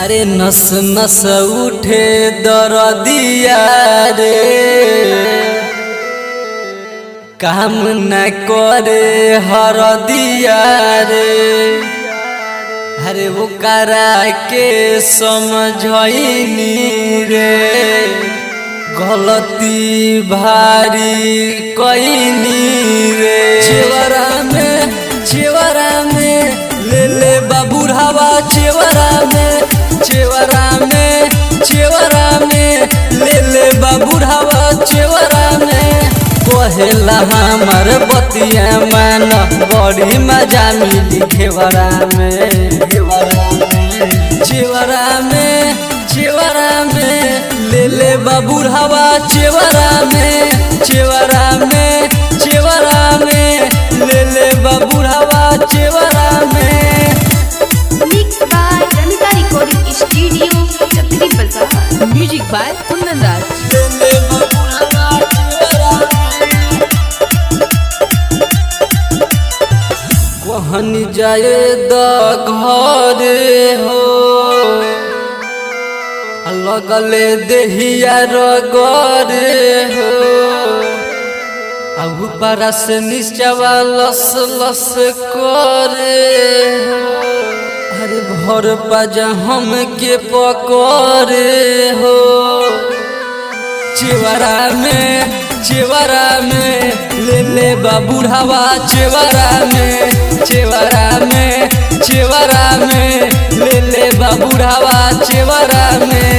अरे नस नस उठे दरदिया रे, काम न करे हरदिया रे। अरे ओकरा के समझैनी रे, गलती भारी कैनी रे। चेवरा में चेवरा में ले ले बाबूढ़ावा, चेवरा में चेवरा में चेवरा में ले ले बाबूढ़ावा चेवरा में। कहेला हमर बतिया मान, बड़ी मजा मिली घेवरा में। चेवरा में चेवरा में ले ले बाबूढ़ावा, चेवरा में चेवरा में चेवरा में ले ले बाबूढ़ावा चेवरा में। Mix by Ramita recording studio, Chakri Bazar. Music by Kundan Raj. ले ले बाबूढ़ावा चेवरा में। कहन जाए द घरे हो, लगले देहिया रगरे हो। ऊपरा से निचवा लस लस करे हो, अरे भर पाजा हम के पकड़े हो। चेवरा में चेवरा में ले ले बाबूढ़ावा, चेवरा में चेवरा में चेवरा में ले ले बाबूढ़ावा चेवरा में।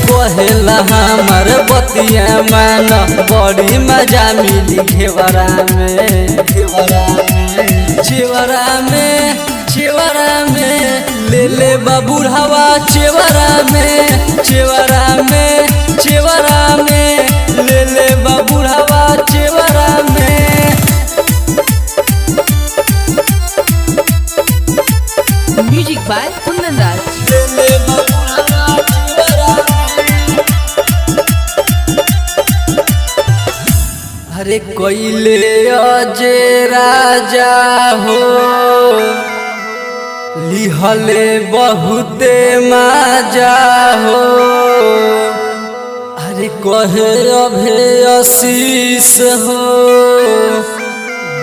कहेला हमर बतिया मान, बड़ी मजा मिली घेवरा में। चेवरा में चेवरा में ले ले बाबूढ़ावा, चेवरा में चेवरा में चेवरा में ले ले बाबूढ़ावा चेवरा में। Music by Kundan Raj. ले ले बाबूढ़ावा चेवरा में। अरे कोइले अजे राजा हो, लिहले बहुते माजा हो। अरे कहे अभे आशीष हो,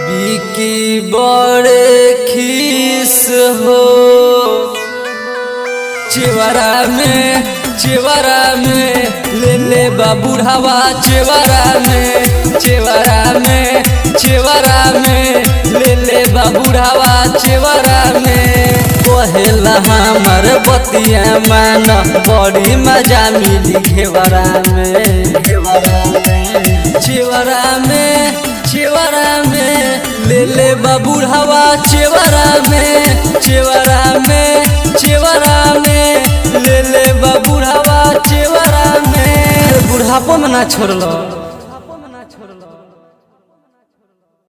बिकी बड़े खीस हो। चेवरा में चेवरा में ले ले बाबूढ़ावा, चेवरा में चेवरा में चेवरा में ले ले बाबूढ़ावा चेवरा में। कहेला हमर बतिया मान, बड़ी मजा मिली घेवरा में। चेवरा में चेवरा में ले ले बाबूढ़ावा, चेवरा में चेवरा में चेवरा में ले ले बाबूढ़ावा चेवरा में। बुढ़ापो में ना छोड़लो।